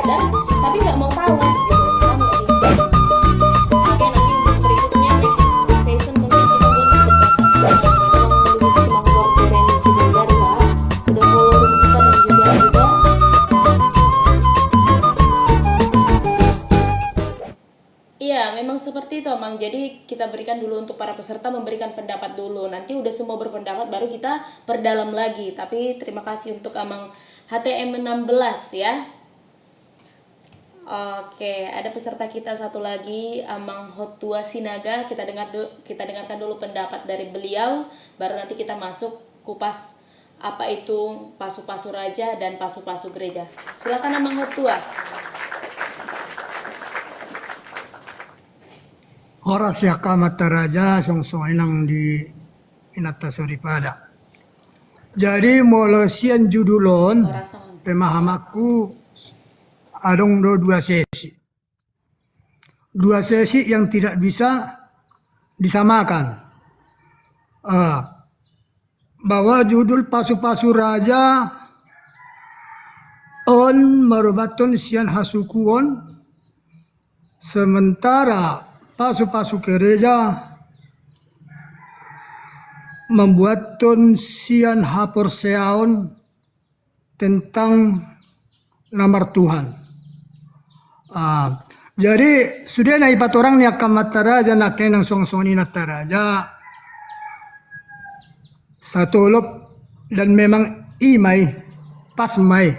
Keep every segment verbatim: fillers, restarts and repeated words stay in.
Tapi nggak mau tahu gitu. Paham nggak sih? Oke, nanti untuk berikutnya, next session, mungkin kita buat untuk membahas tentang Luis Mangkor Terenzi Siregar, ya. Udah follow room kita dan juga udah. Iya, memang seperti itu, Amang. Jadi, kita berikan dulu untuk para peserta memberikan pendapat dulu. Nanti udah semua berpendapat, baru kita perdalam lagi. Tapi terima kasih untuk Amang H T M enam belas, ya. Oke, ada peserta kita satu lagi, Amang Hotua Sinaga. Kita dengar du-, kita dengarkan dulu pendapat dari beliau, baru nanti kita masuk kupas apa itu pasu-pasu raja dan pasu-pasu gereja. Silakan, Amang Hotua. Horas, ya, angka amanta raja, songon songon i nang di inanta soripada. Jadi, molo sian judul on, pemahamanku adong do dua sesi. Dua sesi yang tidak bisa disamakan. Eh, bahwa judul pasu-pasu raja on marobathon sian hasukuon, sementara pasu-pasu gereja mambuathon sian haporseaon tentang na martuhan. Ah, jadi, sude na dipatorang ni angka amanta raja, nangkin nang songon-songon i inanta raja, satolop dan memang i ma i, pas ma i.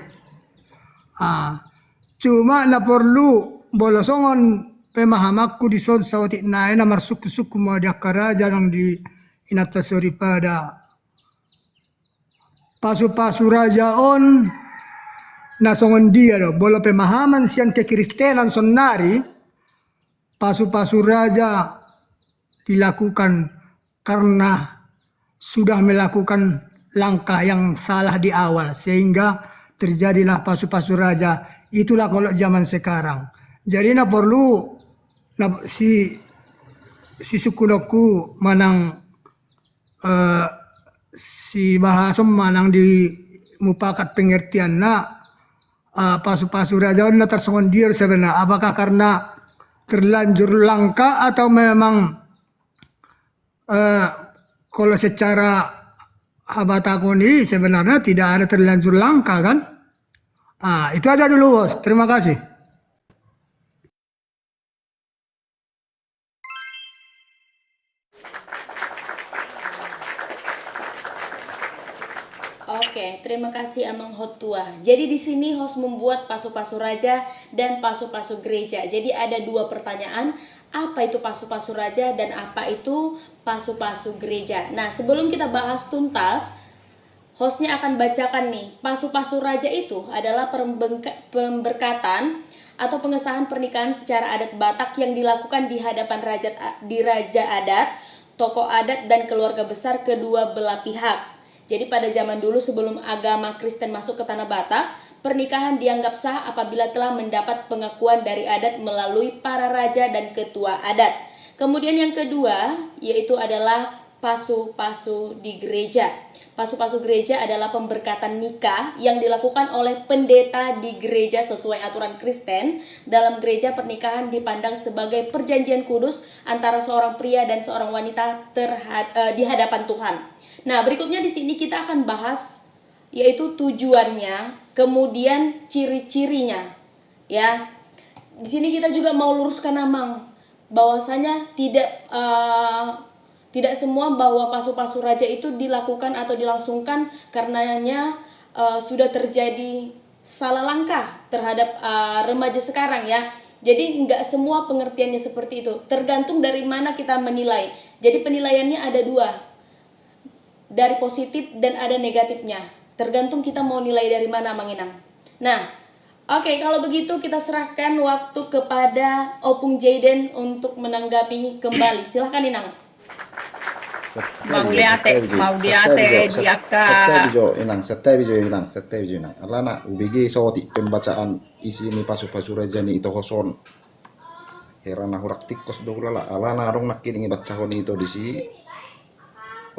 Ah, cuma na porlu, molo songon pemahamanku dison saotik nai, na marsungkun-sungkun ma di angka raja nang di inanta soripada. Pasu-pasu raja on na songon dia do? Molo pemahaman sian kekristenan saonari, pasu-pasu raja dilakukan karena sudah melakukan langkah yang salah di awal, sehingga terjadilah pasu-pasu raja. Itulah kalau zaman sekarang. Jadi, na porlu, na, si, sisungkunonku manang, eh, sibahason manang di mupakat pengertianna, eh, pasu-pasu raja on na tarsongon dia sebenarnya. Apakah karena terlanjur langka atau memang, eh, kalau secara habatahon i sebenarnya tidak ada terlanjur langka, kan? Ah, itu aja dulu, Bos. Terima kasih. Oke, terima kasih, Amang Hotua. Jadi, di sini host membuat pasu-pasu raja dan pasu-pasu gereja. Jadi, ada dua pertanyaan, apa itu pasu-pasu raja dan apa itu pasu-pasu gereja? Nah, sebelum kita bahas tuntas, hostnya akan bacakan nih, pasu-pasu raja itu adalah pembengka-, pemberkatan atau pengesahan pernikahan secara adat Batak yang dilakukan di hadapan raja, di raja adat, tokoh adat, dan keluarga besar kedua belah pihak. Jadi, pada zaman dulu, sebelum agama Kristen masuk ke tanah Batak, pernikahan dianggap sah apabila telah mendapat pengakuan dari adat melalui para raja dan ketua adat. Kemudian, yang kedua, yaitu adalah pasu-pasu di gereja. Pasu-pasu gereja adalah pemberkatan nikah yang dilakukan oleh pendeta di gereja sesuai aturan Kristen. Dalam gereja, pernikahan dipandang sebagai perjanjian kudus antara seorang pria dan seorang wanita terhad-, eh, di hadapan Tuhan. Nah, berikutnya di sini kita akan bahas, yaitu tujuannya, kemudian ciri-cirinya, ya. Di sini kita juga mau luruskan, Amang, bahwasanya tidak, eh, tidak semua bahwa pasu-pasu raja itu dilakukan atau dilangsungkan karenanya, eh, sudah terjadi salah langkah terhadap, eh, remaja sekarang, ya. Jadi, nggak semua pengertiannya seperti itu. Tergantung dari mana kita menilai. Jadi, penilaiannya ada dua. Dari positif dan ada negatifnya. Tergantung kita mau nilai dari mana, Amang Inang. Nah, oke, kalau begitu kita serahkan waktu kepada Opung Jayden untuk menanggapi kembali. Silahkan, Inang. Mauliate, mauliate, Diaka. Santabi jo, Inang, santabi jo, Inang, santabi jo, Inang. Alana, ubege saotik pembacaan isi ni pasu-pasu raja ni ito hoson. Hera na hurang tingkos do hulala, alana adong nangkin i bacahon ito disi.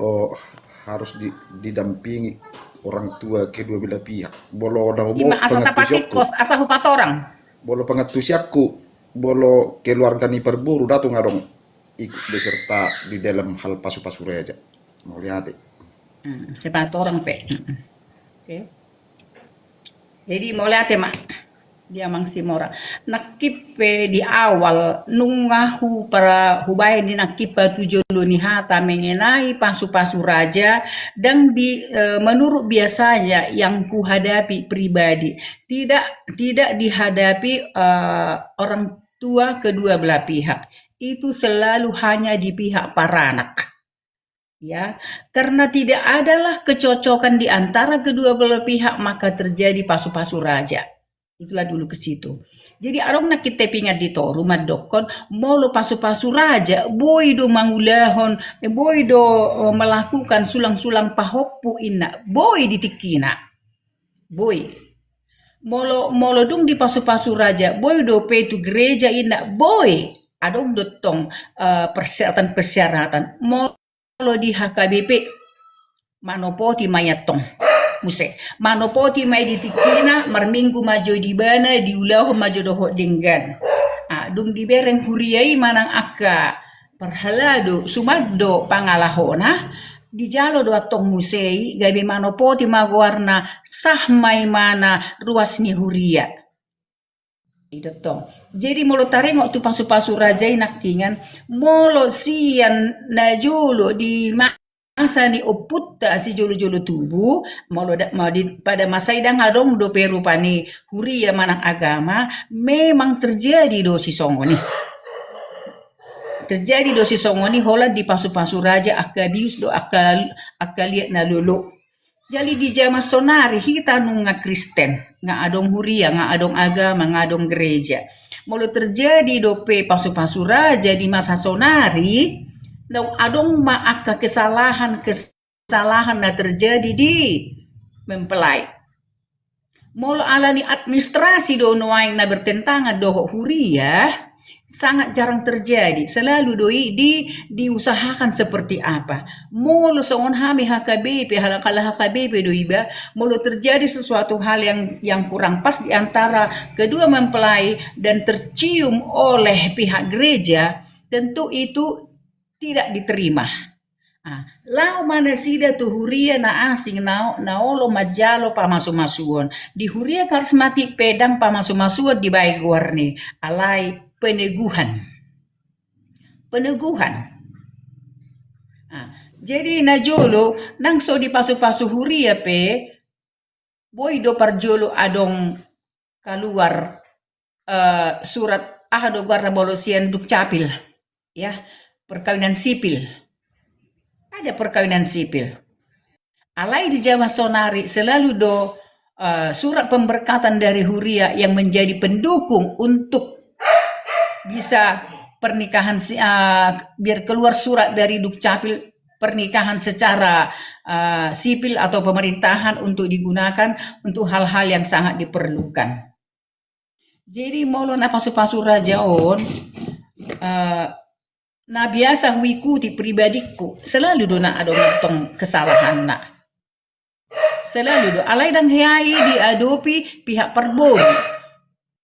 Oh, harus di-, didampingi orang tua kedua belah pihak. Bolo na hubo, ima asa pengertian tapatikos, asa hupatorang. Molo pangantusianku, molo keluarga ni parboru, nda tung adong ikut beserta di dalam hal pasu-pasu raja. Mauliate. Hmm, siapa orang pe. Hmm. Oke. Jadi mauliate ma di Amang Simora. Nangkin pe di awal nunga hupara-, hubaen di nangkin pe tu jolo ni hata mengenai pasu-pasu raja dan di, eh, menurut biasanya yang kuhadapi pribadi. Tidak, tidak dihadapi, eh, orang tua kedua belah pihak. Itu selalu hanya di pihak paranak. Ya, karena tidak adalah kecocokan di antara kedua belah pihak, maka terjadi pasu-pasu raja. Itulah dulu ke situ. Jadi adong nangkin pe ingan di toru mandokkon, molo pasu-pasu raja, boi do mangulahon, eh, boi do, eh, melakukan sulang-sulang pahompu inna, boi di tingkina. Boi. Molo, molo dung dipasu-pasu raja, boi dope tu gereja inna, boi. Adong do tong, eh, persyaratan-persyaratan. Molo di H K B P, manopoti ma i tong. Muse, manopoti ma i di tingkina, marminggu ma jo di ibana, diulahon ma jo dohot denggan. Ah, dung dibereng huria i manang angka parhalado, suman do pangalahona, dijalo do antong muse i, gabe manopoti ma goarna, sah ma imana ruas ni huria. I do tong. Jadi molo taringot tu pasu-pasu raja i nangkiningan, molo sian na jolo di masa ni ompunta sijolo-jolo tubu, molo da-, ma-, di, pada masa i ndang adong dope rupa ni huria manang agama, memang terjadi do sisongon i. Terjadi do sisongon i holan dipasu-pasu raja, angka bius do, angka, angka liat na lolo. Jadi di jaman sonari hita nunga Kristen, nga adong huria, nga adong agama, nga adong gereja. Molo terjadi dope pasu-pasu raja di masa sonari, dong adong ma angka kesalahan, kesalahan na terjadi di mempelai. Molo ala ni administrasi do nuaeng na bertentangan dohot huria, sangat jarang terjadi. Selalu do i di, diusahakan seperti apa. Molo songon hami H K B P, halak-halak H K B P do iba, molo terjadi sesuatu hal yang, yang kurang pas di antara kedua mempelai dan tercium oleh pihak gereja, tentu itu tidak diterima. Ah, laho ma nasida tu huria na asing na, na olo manjalo pamasumasuon. Di huria karismatik pe ndang pamasumasuon dibaen goarna, alai peneguhan. Peneguhan. Ah, jadi na jolo, nang so dipasupasu huria pe, boi do parjolo adong kaluar, eh, surat, aha do goarna molo sian dukcapil, ya, perkawinan sipil. Ada perkawinan sipil. Alai di jaman sonari selalu do, eh, surat pemberkatan dari huria yang menjadi pendukung untuk bisa pernikahan si-, eh, biar keluar surat dari dukcapil pernikahan secara, eh, sipil atau pemerintahan untuk digunakan untuk hal-hal yang sangat diperlukan. Jadi molo na pasupasu raja on, eh, na biasa huikuti pribadingku, selalu do na adong tong kesalahanna. Selalu do, alai ndang hea i diadopi pihak parboru.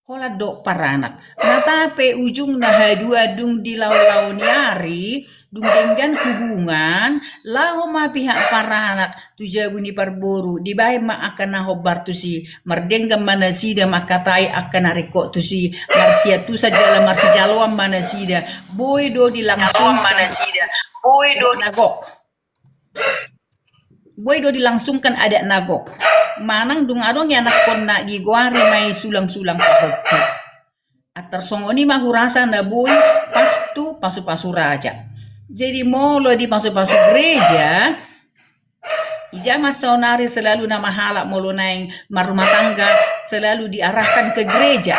Holan do paranak. Na tape ujungna haduan dung di laho-laho ni ari, dung denggan hubungan, laho ma pihak paranak tu jabu ni parboru, dibaen ma angka na hombar tusi, mardenggan ma nasida mangkatai angka na ringkot tusi, marsiantusan jala marsijaloan ma nasida, boi do dilangsungkan. Boi do na gok. Boi do dilangsungkan adat na gok. Manang dung adong ianakkonna digoari ma i sulang-sulang pahompu. Antar songon i ma hurasa na boi pas tu pasupasu raja. Jadi molo di pasupasu gereja, i jaman saonari selalu na mahalak molo naeng marrumah tangga selalu diarahkan ke gereja.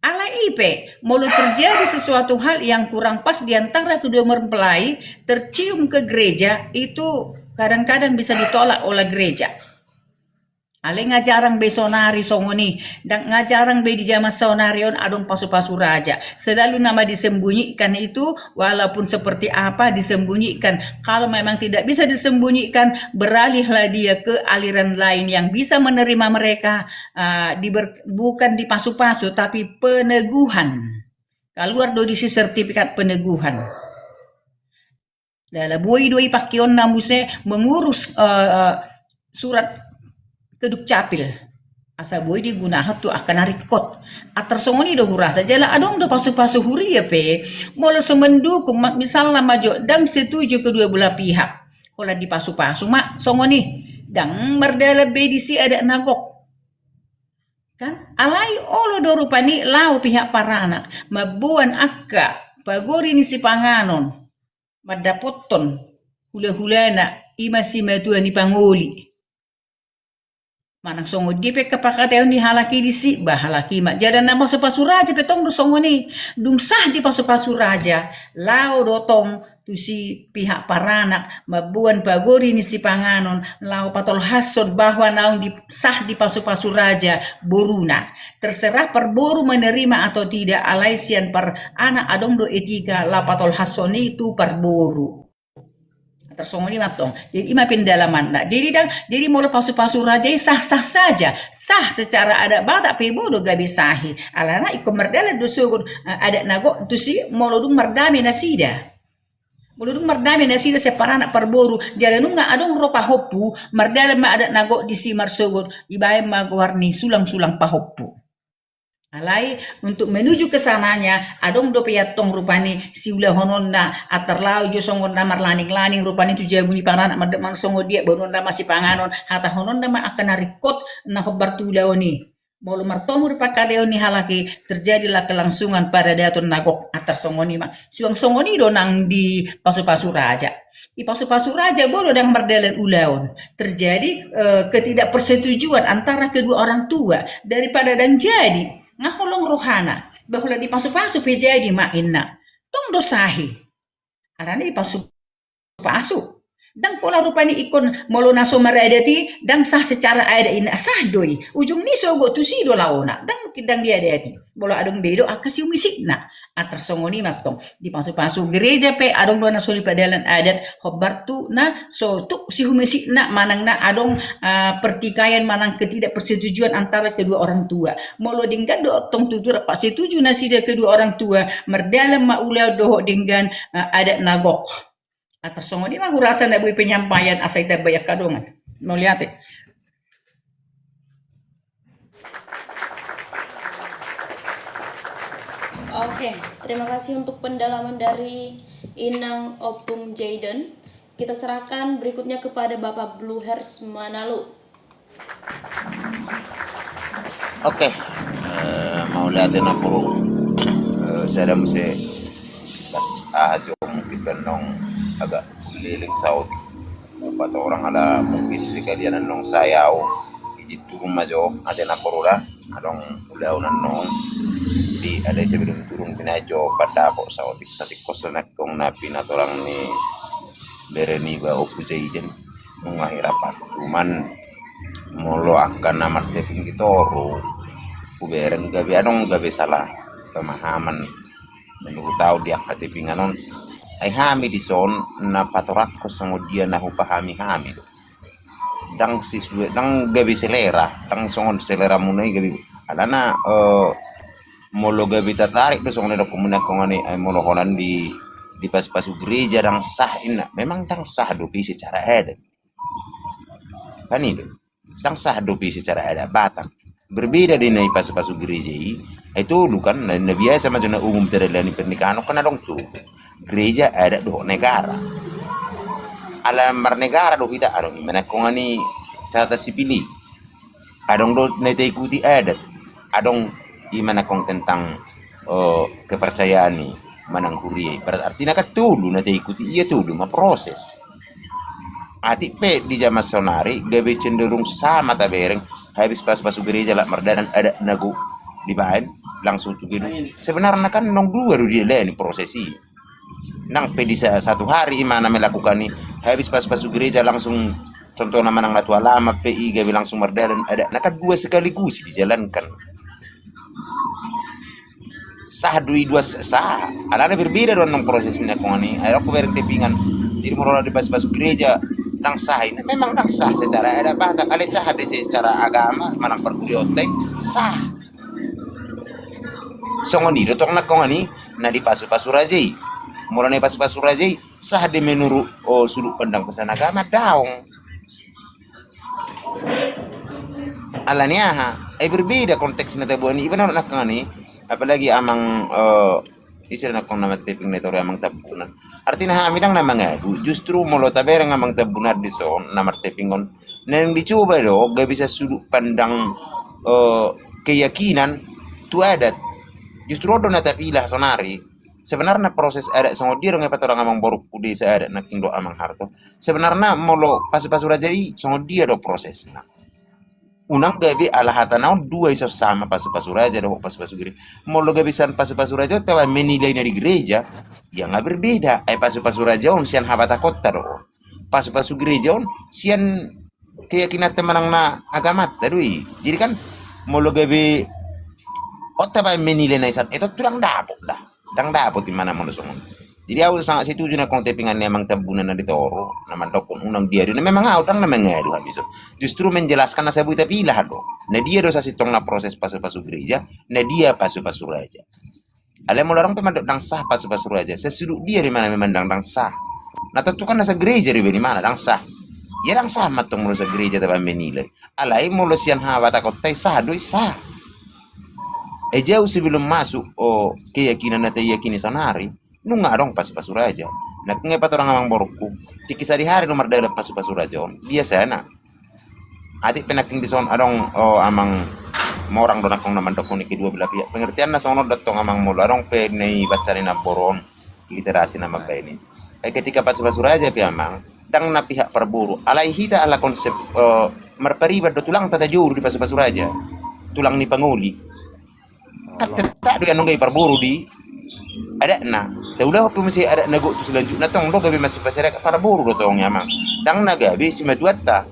Alai i pe, molo terjadi sesuatu hal yang kurang pas di antara kedua mempelai, tercium ke gereja, itu kadang-kadang bisa ditolak oleh gereja. Alai nga jarang be sonari songon i, dan nga jarang be di zaman sonari on adong pasu-pasu raja. Selalu nama disembunyikan itu, walaupun seperti apa disembunyikan. Kalau memang tidak bisa disembunyikan, beralihlah dia ke aliran lain yang bisa menerima mereka, ah, diber-, bukan dipasu-pasu, tapi peneguhan. Kaluar do disi sertifikat peneguhan. Jala boi do i pakeonna muse mengurus, eh, eh, surat ke dukcapil. Asa boi digunahon tu angka na ringkot. Antar songon i do hurasa, jala adong do pasu-pasu huria pe. Molo so mendukung, ma-, misalna ma jo, ndang setuju kedua belah pihak. Holan dipasu-pasu ma, songon i. Ndang mardalan be disi adat na gok. Kan? Alai olo do rupani laho pihak paranak, mamboan angka pagori ni sipanganon. Mandapothon hula-hulana, i ma simatua ni pangoli. Manang songon dia pe angka pangkataion ni halak i disi, ba halak i ma. Jala na pasu-pasu raja pe tong do songon i. Dung sah dipasu-pasu raja, laho do tong tusi pihak paranak, mamboan pagori ni sipanganon, laho patolhashon bahwa naung di-, sah dipasu-pasu raja boruna. Terserah parboru menerima atau tidak, alai sian paranak adong do etika laho patolhashon i tu parboru. Antar songon i ma tong. Jadi i ma pendalamanna. Jadi ndang, jadi molo pasu-pasu raja i sah-sah saja. Sah secara adat Batak pe, boi do gabe sah i. Alana ingkon mardalan do sogot, eh, adat na gok tusi molo dung mardame nasida. Molo dung mardame nasida sian paranak parboru, jala nunga adong ro pahompu, mardalan ma adat na gok disi marsogot, dibaen ma goar ni sulang-sulang pahompu. Alai untuk menuju ke sananya, adong dope antong rupani siulahononna, antar laho jo songon na marlaning-laning rupani tu jabu ni paranak, mandok manang songon dia, boanonna ma sipanganon, hatahononna ma angka na ringkot na hombar tu ulaon i. Molo martomu do pangkataion ni halak i, terjadilah kelangsungan paradaton na gok, antar songon i ma. Suang songon i do nang di pasu-pasu raja. Di pasu-pasu raja boi do ndang mardalan ulaon. Terjadi, eh, ketidakpersetujuan antara kedua orang tua. Daripada ndang jadi, nga holong rohana. Bahwa dipasu-pasu pe jadi ma inna. Tong do sah i. Alana dipasu pasu. Ndang pola rupani ingkon molo na so maradat i, ndang sah secara adat inna, sah do i. Ujung ni sogot tusi do laona. Ndang mungkin ndang diadati. Molo adong be do angka siumisikna. Antar songon i ma tong. Di pasu-pasu gereja pe adong do na so dipadalan adat, hombar tu na so tuk siumisikna manang na adong, ah, pertikaian manang ketidakpersetujuan antara kedua orang tua. Molo denggan do tong tutu rap setuju nasida kedua orang tua, mardalan ma ulaon dohot denggan, ah, adat na gok. Antar songon i ma hurasa na boi penyampaian, asa ditambai angka dongan. Mauliate. Oke, terima kasih untuk pendalaman dari Inang Opung Jayden. Kita serahkan berikutnya kepada Bapak Bluehers Manalu. Oke, eh, mauliate naboru. Eh, sada muse pas aha jo mungkin annon agak leleng saotik. Patorang ala mungkin sekalian annon sai au ijin turun ma jo ate naboru da. Adong ulaon annon. Jadi ada sebelum turun binaen jo pandapot saotik saotik kos na kong na pinatorang ni bere niba Opung Jayden. Nunga hira pas, cuman molo angka na marteping di toru, hubereng gabe adong gabe salah pemahaman. Menurut au di angka tepingan on, ai hami dison na patorangkon songon dia na hupahami hami do. Ndang sisue, ndang gabe selera, ndang songon selera muna i gabe. Alana, eh, molo gabe tatarik do songon na dokkon muna kongani, ai molo holan di, di pasu-pasu gereja ndang sah inna. Memang ndang sah dope secara adat. Kan i do. Ndang sah dope secara adat Batak. Berbeda dengan i pasu-pasu gereja i. Ai tolu kan, na, na biasa ma jo na umum terdalani pernikahan kan adong tolu. Gereja, adat dohot negara. Ala marnegara do hita, adong i manang kongani catatan sipil i. Adong do na taikuti adat. Adong i manang kong tentang, eh, kepercayaan i manang huria i. Berarti artina kan tolu na taikuti, ia tolu ma proses. Atik pe di zaman sonari gabe cenderung sama tabereng, habis pasu-pasu gereja lak mardalan adat na gok dibaen langsung tu gedung. Sebenarna kan nong dua do didalani proses i. Nang pe di sa-, satu hari i ma na melakukan i, habis pasu-pasu gereja langsung Contohna manang na tu alaman pe i gabe langsung mardalan adat na kan dua sekaligus dijalankan. Sah do i dua sah, alana berbeda do annon proses ni angkon i. Ai ro hubereng tepingan. Jadi molo di pasu-pasu gereja ndang sah i, memang ndang sah secara adat Batak, alai sah do secara agama manang parhuriaonta i sah. Songon i do tong angkon i na di pasu-pasu raja i. Molo na di pasu-pasu raja i sah do menurut sudut pandang kesan agama? Daong. Alani aha? Ai berbeda konteks na taboan i, iba na angkon i. Apalagi amang, ise do angkon na marteping na i toru, amang Tambunan. Artina hami ndang na mangadu, justru molo tabereng amang Tambunan dison na marteping on, naeng dicoba do gabe sudut pandang keyakinan tu adat. Justru on do na tapilah sonari. Sebenarna proses adat songon dia do nga patorang amang borungku desa adat nangkin dohot amang Harto. Sebenarna molo pasu-pasu raja i songon dia do prosesna? Unang gabe ala hatana on dua i so sama pasu-pasu raja dohot pasu-pasu gereja. Molo gabe sian pasu-pasu raja on tabaen menilai na di gereja, ia nga berbeda. Ai pasu-pasu raja on sian habatahonta do on. Pasu-pasu gereja on sian keyakinanta manang na agamanta do i. Jadi kan molo gabe on tabaen menilai na i sian adat on, ndang dapot da. Ndang dapot imana molo songon. Jadi au sangat setuju na angkon tepingan ni amang Tambunan na di toru na mandokkon unang dia do i. Na memang au ndang na mangadu hami so. Justru menjelaskan asa boi tapilah do. Na dia do sasintongna proses pasu-pasu gereja, na dia pasu-pasu raja. Alai molo adong pe mandok ndang sah pasu-pasu raja, sasudut dia do imana memandang ndang sah? Na tontu kan na sagereja do iba do imana ndang sah. Ia ndang sah ma tong molo sagereja tabaen menilai. Alai molo sian habatahonta i sah do i sah. Ai jauh sebelum masuk keyakinan na tayakini sonari, nunga adong pasu-pasu raja. Nangkin nga patorang amang borungku, tingki sadihari do mardalan pasu-pasu raja on. Biasana. Atik pe nangkin dison adong amang Morang do nangkon na mandokkon i kedua belah pihak. Pengertianna songon on do tong amang, molo adong pe na ibaca ni namboru on literasi na mambaen i. Ai ketika pasu-pasu raja pe amang, ndang na pihak parboru. Alai hita ala konsep marpariban do tulangta, tajou do di pasu-pasu raja. Tulang ni pangoli. Kan tetap do i annon gabe parboru di adatna. Taulahon pe muse adat na gok tu silanjutna tong do gabe masipasareak parboru do tong i amang. Ndang na gabe simatuanta.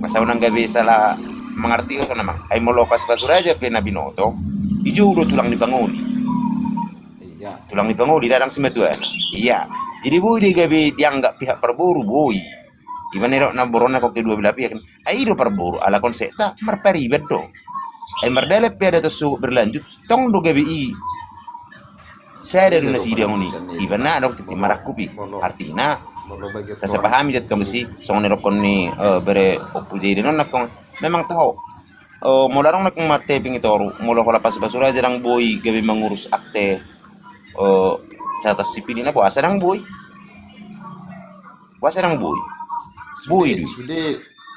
Asa unang gabe salah mangarti on amang. Ai molo pasu-pasu raja pe na binoto, dijou do tulang ni pangoli. Tulang ni pangoli da, ndang simatuana. Ia. Jadi boi do i gabe dianggap pihak parboru, boi. Iba na didok namboru on nangkon kedua belah pihak. Ai i do parboru ala konsepta marpariban do. Ai mardalan pe adat on sogot berlanjut, tong do gabe i sada do nasida on i. Iba na adong tintin marangkup i. Artina tasapahami do tong disi songon na didokkon ni bere Ompu Jaidan on nangkon. Memang toho. Molo adong nangkon marteping i toru, molo holan pasu-pasu raja ndang boi gabe mangurus akte catatan sipil i, na boasa ndang boi? Boasa ndang boi? Boi do i. Sude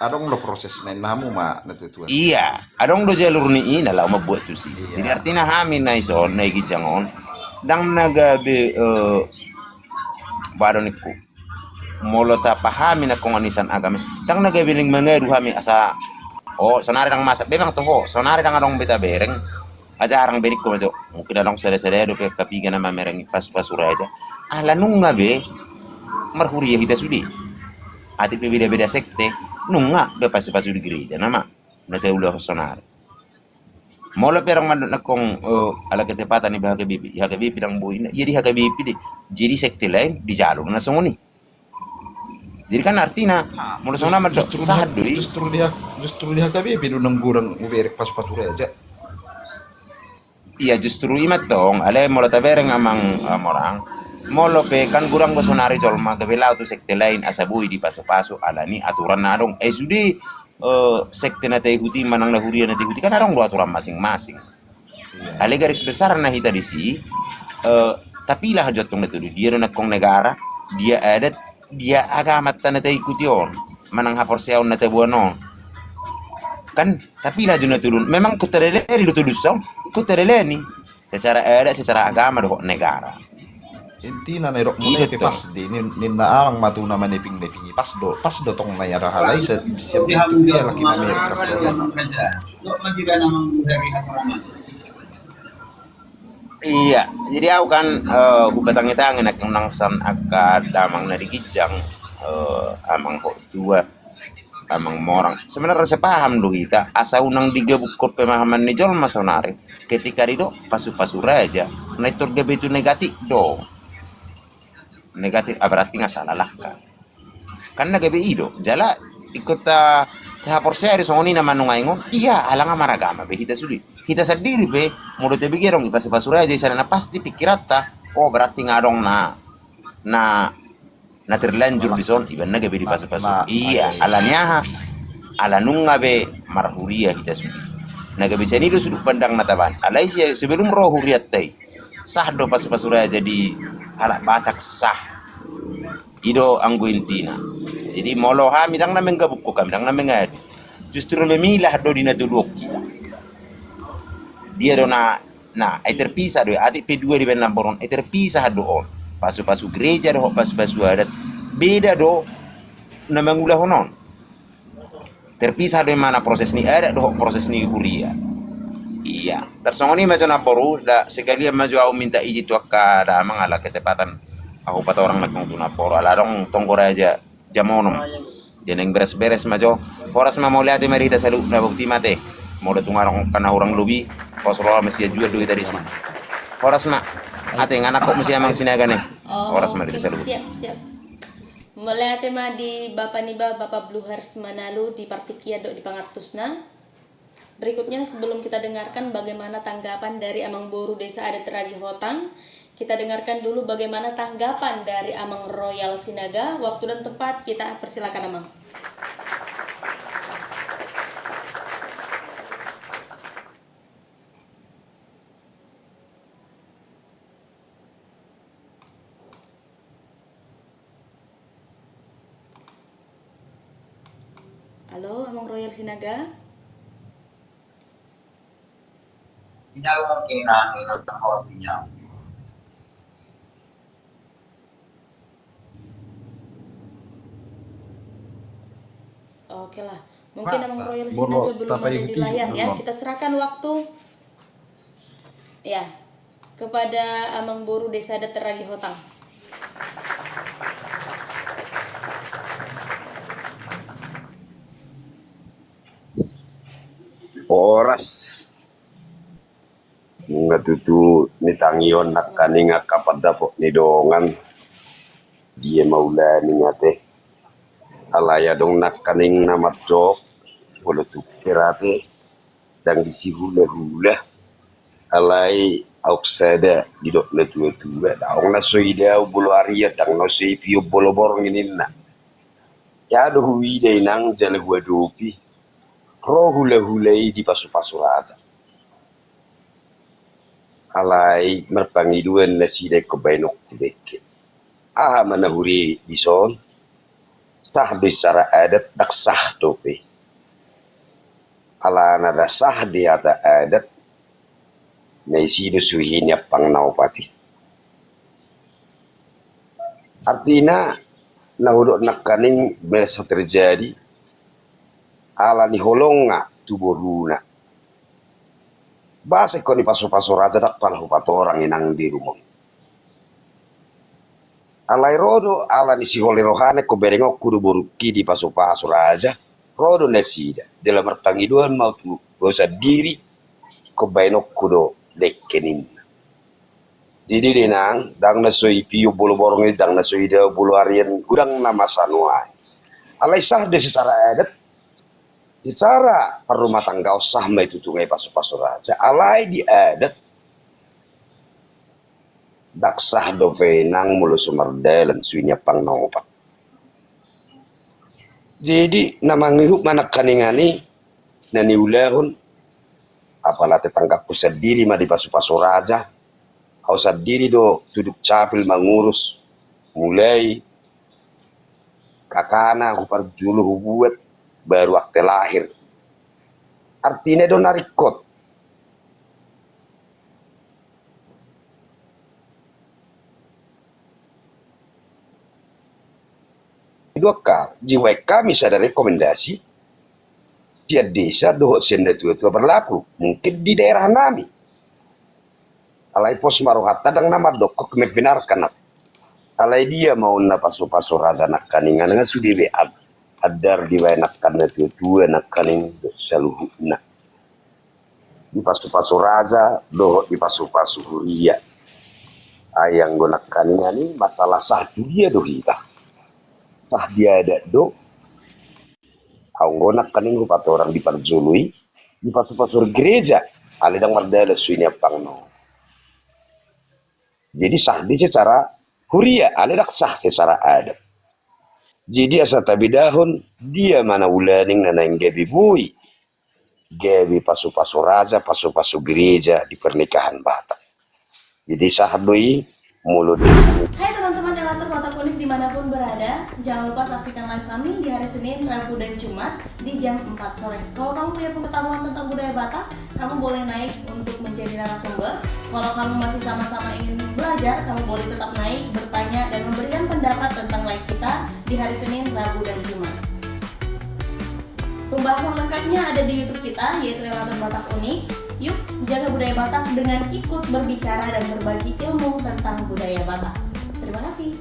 adong do proses na inna hamu ma na tuatua. Ia adong do jalur ni i na laho mambuat tusi. Jadi artina hami na dison na di ginjang on ndang na gabe, boha do ningku, molo tapahami nangkon i sian agama, ndang na gabe naeng mangadu hami asa, o sonari ndang masa, memang toho sonari ndang adong be tabereng. Jarang be ningku maso, mungkin adong sada-sada dope angka piga na mamereng i pasu-pasu raja. Ala nunga be marhuria hita sude. Atik pe beda-beda sekte, nunga be pasu-pasu di gereja nama na taulahon sonari. Molo pe adong mandok nangkon ala ketepatan i di H K B P, di H K B P ndang boi, ia di H K B P do i. Jadi sekte lain dijalo na songon i. Jadi kan artina molo songon i mandok sah do i. Justru di H K B P do nang godang hubereng pasu-pasu raja. Ia justru i ma tong, alai molo tabereng amang Morang, molo pe kan godang do sonari jolma gabe laho tu sekte lain asa boi dipasu-pasu alani aturan na adong. Ai sude sekte na taihuti manang na huria na taihuti kan adong do aturan masing-masing. Alai garis besarna hita disi tapilah jo tong na tudu, dia do nangkon negara, dia adat, dia agamanta na taikuti on manang haporseaon na taboan on. Kan tapilah jo na tudu on, memang ingkon tadalani do tudu on, ingkon tadalani secara adat, secara agama dohot negara. Intina na didok muna i pe pas do i, ninna amang ma tu na maneping-neping i, pas do, pas do tong na i, ada hal lain sian dia laki na merek. Ia, jadi au kan hupatangi-tangi nangkin nang sian angka damang na di ginjang, amang hot dua. Amang Morang, sebenarna sepaham do hita, asa unang digabukkon pemahaman ni jolma saonari. Ketika didok pasu-pasu raja, na intor gabe tu negatif do. Negatif, ah, berarti nga salah langka. Kan na gabe i do, jala ingkon ta, tahaporseai do songon i na manung aeng on, ia ala nga maragama be hita sude. Hita sandiri pe, molo tabege adong i pasu-pasu raja i sada, na pasti pikiranta, oh, berarti nga adong na, na, na terlanjur dison, ibaen na gabe dipasu-pasu. Iya, ala ni aha? Ala nunga be marhuria hita sude. Na gabe sian i do sudut pandang na tabaen. Alai si, sebelum ro hurianta i, sah do pasu-pasu raja di halak Batak, sah. I do anggo intina. Jadi molo hami ndang na menggabukkon hami, ndang na mengadu. Justru memilah do di na todohon hita. Dia do na, na, ai terpisah do, atik pe dua dibaen namboru on, ai terpisah do on. Pasu-pasu gereja dohot pasu-pasu adat. Beda do na mangulahon on. Terpisah do imana proses ni adat dohot proses ni huria. Iya, tarsongon i ma jo namboru, da sekalian ma jo au minta izin tu angka damang ala ketepatan au patorang nangkin tu namboru, ala adong tonggo raja jam onom. Jadi naeng beres-beres ma jo. Horas ma, mauliate ma di hita saluhutna, boti ma ate. Molo tung adong angka na hurang lobi, pos roha ma, sian jual do hita disi. Horas ma. Ate, nga nangkok muse amang Sinaga ne. Oh, horas ma di hita saluhutna. Siap, siap. Mauliate ma di bapa niba, Bapak Bluhars Manalu, di partingkian dohot di pangantusna. Berikutnya, sebelum kita dengarkan bagaimana tanggapan dari Amang Boru Desa Adat Ragi Hotang, kita dengarkan dulu bagaimana tanggapan dari Amang Royal Sinaga. Waktu dan tempat kita persilakan, Amang. Halo, Amang Royal Sinaga? Sinyal mungkin, nah, ini hostnya. Oke lah, mungkin Amang Royal Sinaga belum ada di layar ya. Kita serahkan waktu. Ya, kepada Amang Boru Desa Adat Ragi Hotang. Horas. Nunga tutu nitangihon nangkaning angka pandapot ni dongan. Dia ma ulaning ate. Alai adong nangkaning na mandok, molo tung pe ate, ndang disihula-hula. Alai auk sada didok na tua-tua, daong na so ida au bolo arian, ndang na so ipion bolo borngin ninna. Ia do huida inang jala huadopi ro hula-hula i di pasu-pasu raja. Alai marpangidoan nasida ingkon baenonku dengke. Aha ma na huria dison? Sah do secara adat, ndang sah dope. Alana ndang sah di hata adat, na isi do suhi ni ampang na opat i. Artina, na hudok nangkaning biasa terjadi, ala ni holongna tu boruna. Ba sengko ni pasu-pasu raja ndang pala hupatorang inang di rumah. Alai ro do, ala ni sihol ni rohana ingkon baenonku do borungki di pasu-pasu raja. Ro do nasida. Jala marpangidoan ma tu au sandiri, ingkon baenonku do dengke ninna. Jadi do inang, ndang na so ipion bolo borngin, ndang na so ida bolo arian, godang na masa nuaeng. Alai sah do secara adat, secara parrumatanggaon sah ma i tutu nga i pasu-pasu raja. Alai di adat, ndang sah dope inang molo so mardalan suhi ni ampang na opat. Jadi, na mangihut ma nangkaningan i, na niulahon, apala tetanggangku sandiri ma di pasu-pasu raja, au sandiri do tu dukcapil mangurus, mulai kakana huparjolo hubuat, baru akte lahir. Artina do na ringkot. Dua ka, jiwaen hami sada rekomendasi sian desa dohot sian natua-tua berlaku, mungkin di daerah nami. Alai pos ma rohanta ndang na mandok membenarkan. Alai dia ma on na pasu-pasu raja nangkaningan nga sude be. andar dibaen angka na tua-tua nangkaning saluhutna. Di pasu-pasu raja dohot di pasu-pasu huria. Ai anggo nangkaning ani masalah sah tu dia do hita. Sah di adat do. Anggo nangkaning hupatorang di parjolo i, di pasu-pasu gereja, alai ndang mardalan sude ni ampangna on. Jadi sah do i secara huria, alai ndang sah secara adat. Jadi asa tabedahon dia ma na ulaning na naeng gabe boi, gabe pasu-pasu raja, pasu-pasu gereja di pernikahan Batak. Jadi sah do i molo di... Hai teman-teman Elator Batak Unik dimanapun berada, jangan lupa saksikan live kami di hari Senin, Rabu, dan Jumat di jam empat sore. Kalau kamu punya pengetahuan tentang budaya Batak, kamu boleh naik untuk menjadi narasumber. Kalau kamu masih sama-sama ingin belajar, kamu boleh tetap naik, bertanya, dan memberikan pendapat tentang live kita di hari Senin, Rabu, dan Jumat. Pembahasan lengkapnya ada di YouTube kita, yaitu Elator Batak Unik. Yuk, jaga budaya Batak dengan ikut berbicara dan berbagi ilmu tentang budaya Batak. Terima kasih.